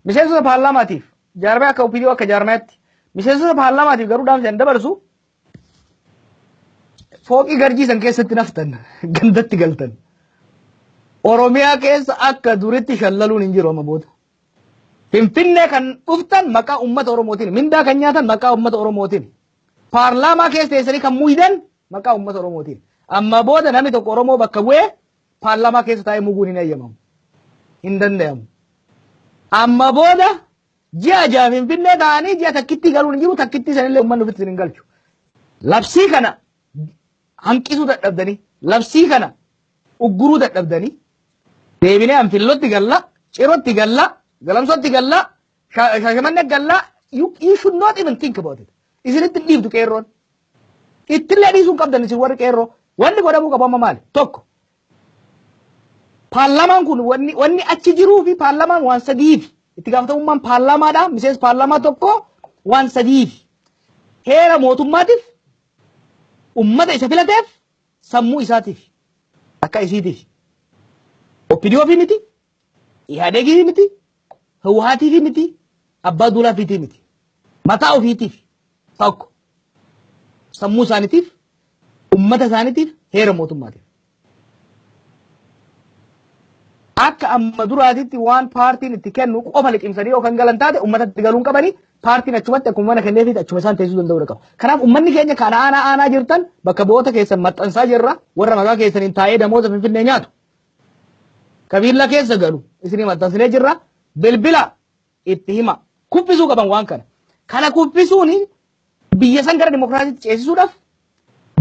Miseensota paarlaamaatiif, jaarmaya akka OPDO akka jaarmayaatti miseensota paarlaamaatiif garuu dhaamsi an dabarsu, fooqii Garjii san keessatti naftan, gandatti galtan. Oromiyaa keessa akka duritti shallaluun hin jiru amma booda. Finfinnee kan dhuftan maqaa uummata Oromootiin, mindaa kan nyaatan maqaa uummata Oromootiin, paarlaamaa keessa teessanii kan muydan maqaa uummata Oromootiin. Amma booda namni tokko Oromoo bakka bu'ee paarlaamaa keessa taa'ee muguun hin eeyyamamu. Hin danda'amu. Amma booda ji'a 6 Finfinnee ta'anii ji'a takkitti galuun hin jiru, takkitti sanillee uummanni ofitti hin galchu. Labsii kana hanqisuu dadhabdanii, labsii kana ugguruu dadhabdanii, deebinee Anfillotti galla, Cirootti galla, Galamsootti galla, Shaashamannee galla, you should not even think about it. Isinitti hin dhiiftu qeerroon. Ittillee dhiisuu hin qabdan isin warri qeerroo. Wanni godhamuu qabu amma maali? Tokko. Paarlaamaan kun wanni achi jiruu fi paarlaamaan waan sadiifi. Itti gaafatamummaan paarlaamaadha. Miseensi paarlaamaa tokko waan sadiifi. Heera mootummaatiif, ummata isa filateef, sammuu isaatiif. Akka isiitiif. OPDO fi miti, Ihaadegii miti, Hawwaatiif miti, Abbaa Duulaa fiitii miti. Mataa ofiitiif tokko. Sammuu isaaniitiif, ummata isaaniitiif, heera mootummaatiif. Akka amma duraatitti waan paartiin itti kennu qofa liqimsanii yookaan galan taate, uummatatti galuun qabanii, paartiin achumatti akkuma mana kenneefiit achuma isaan teessisuu danda'uu qaba. Kanaaf uummanni keenya kan aanaa aanaa jirtan bakka bu'oota keessan maxxansaa jirra, warra maqaa keessaniin taa'ee damoota Finfinnee nyaatu. Kabiilla keessa galu isinii maxxansinee jirra, bilbila itti hima, kuffisuu qaban waan kana. Kana kuffisuun biyya san gara dimokiraasiitti ceesisuudhaaf,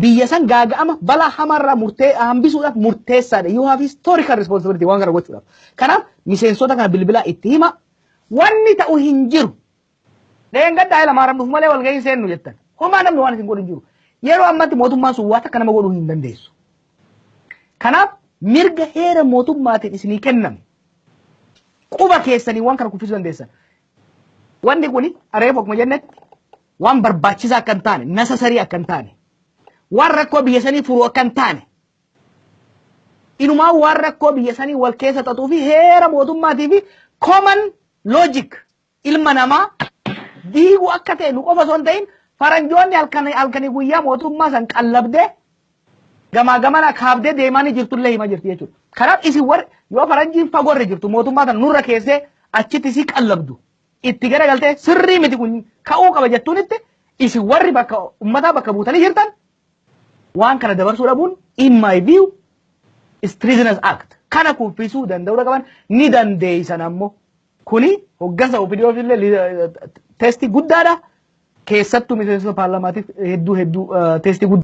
biyya san gaaga'ama balaa hamaarraa murtee hambisuudhaaf murteessaadha. You have historical responsibility waan kana gochuudhaaf. Kanaaf miseensota kana bilbilaa itti hima. Wanni ta'u hin jiru. Dheengaddaa ila maaram dhufu malee walgahii seennu jettan. Homaa namni waan isin godhu hin jiru. Yeroo ammatti mootummaan sun waan takka nama godhuu hin dandeessu. Kanaaf mirga heera mootummaatiin isinii kenname quba keessanii waan kana kuffisuu dandeessan. Wanni kuni reefu akkuma jennetti waan barbaachisaa akka hin taane, necessary akka hin taane, waan rakkoo biyya sanii furu akka hin taane, inumaa waan rakkoo biyya sanii wal keessa xaxuu fi heera mootummaatii fi common logic ilma namaa diiguu akka ta'e nu qofa osoo hin ta'in faranjoonni halkanii guyyaa mootummaa san qallabdee gamaa gamana kaabdee deemaa ni jirtullee hima jirti jechuudha. Kanaaf isin warri yoo faranjiin fagoorra jirtu mootummaa sana nurra keessee achitti si qallabdu itti garagaltee sirrii miti, kun ka'uu qaba jettuunitti, isin warri bakka ummataa bakka buutanii jirtan waan kana dabarsuu dhabuun in my view is treasonous act. Kana kuffisuu danda'uu qaban, ni dandeessan ammoo. Kuni hoggansa OPDO illee testii guddaadha. Keessattuu miseensota paarlaamaatiif hedduu hedduu testii guddaa.